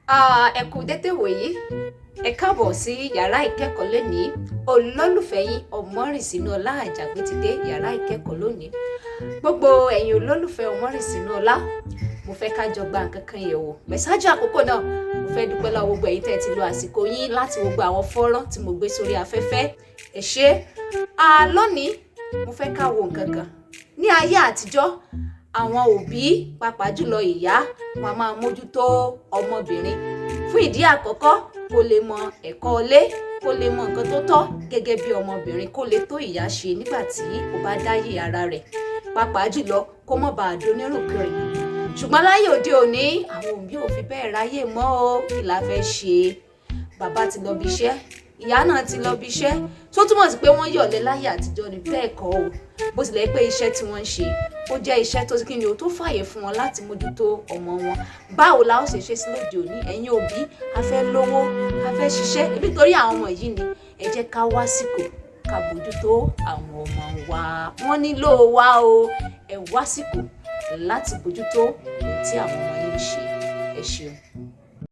Ẹ kú dédé wòyí, ẹ káàbọ̀ sí yàrá ìkẹ́kọ̀ọ́ lónìí. Olólùfẹ́ yín Ọmọ́rìnsínúọlá Àjàgbé ti dé yàrá ìkẹ́kọ̀ọ́ lónìí. Gbogbo ẹ̀yin olólùfẹ́ Ọmọ́rìnsínúọlá, mo fẹ́ ká jọ gba nǹkan kan yẹ̀wò mẹ́sáájú àkókò náà. Mo fẹ́ dúpẹ́ lọ́wọ́ gbogbo ẹ̀yin tẹ́ ẹ ti lo àsìkò yín láti wo gbogbo àwọn fọ́nrán tí mo gbé sórí afẹ́fẹ́. Ẹ ṣé. Lónìí, mo fẹ́ ká wo nǹkan kan. Ní ayé àtijọ́, àwọn òbí, pàápàá jùlọ ìyá, wọn a máa mójútó ọmọbìnrin fún ìdí àkọ́kọ́, kó lè mọ ẹ̀kọ́ ilé, kó lè mọ nǹkan tó tọ́ gẹ́gẹ́ bí ọmọbìnrin, kó lè tó ìyá ṣe nígbà tí ó bá dáyé ara rẹ̀, pàápàá jùlọ kó má bàa donírùnkìrìn. Ṣùgbọ́n láyé òde òní, àwọn òbí ò fi bẹ́ẹ̀ ráyè mọ́ o. Kí la fẹ́ ṣe? Bàbá ti lọ bí iṣẹ́, ìyá náà ti lọ bí iṣẹ́, tó túmọ̀ sí pé wọ́n yọ̀lẹ láyé àtijọ́ ni? Bẹ́ẹ̀ kọ́ o. Bó tilẹ̀ pé iṣẹ́ tí wọ́n ń ṣe, ó jẹ́ iṣẹ́ tó kí ni o, tó fàyè fún wọn láti mójútó ọmọ wọn. Báwo la ó ṣe ṣe sí lóde òní? Ẹ̀yin òbí, a fẹ́ lówó, a fẹ́ ṣiṣẹ́, nítorí àwọn ọmọ yìí ni. Ẹ jẹ́ ká wá síkò ká bójútó àwọn ọmọ wa. Wọ́n nílò wa o. Ẹ wá síkò láti bójútó ohun tí àwọn ọmọ yìí ń ṣe. Ẹ ṣeun.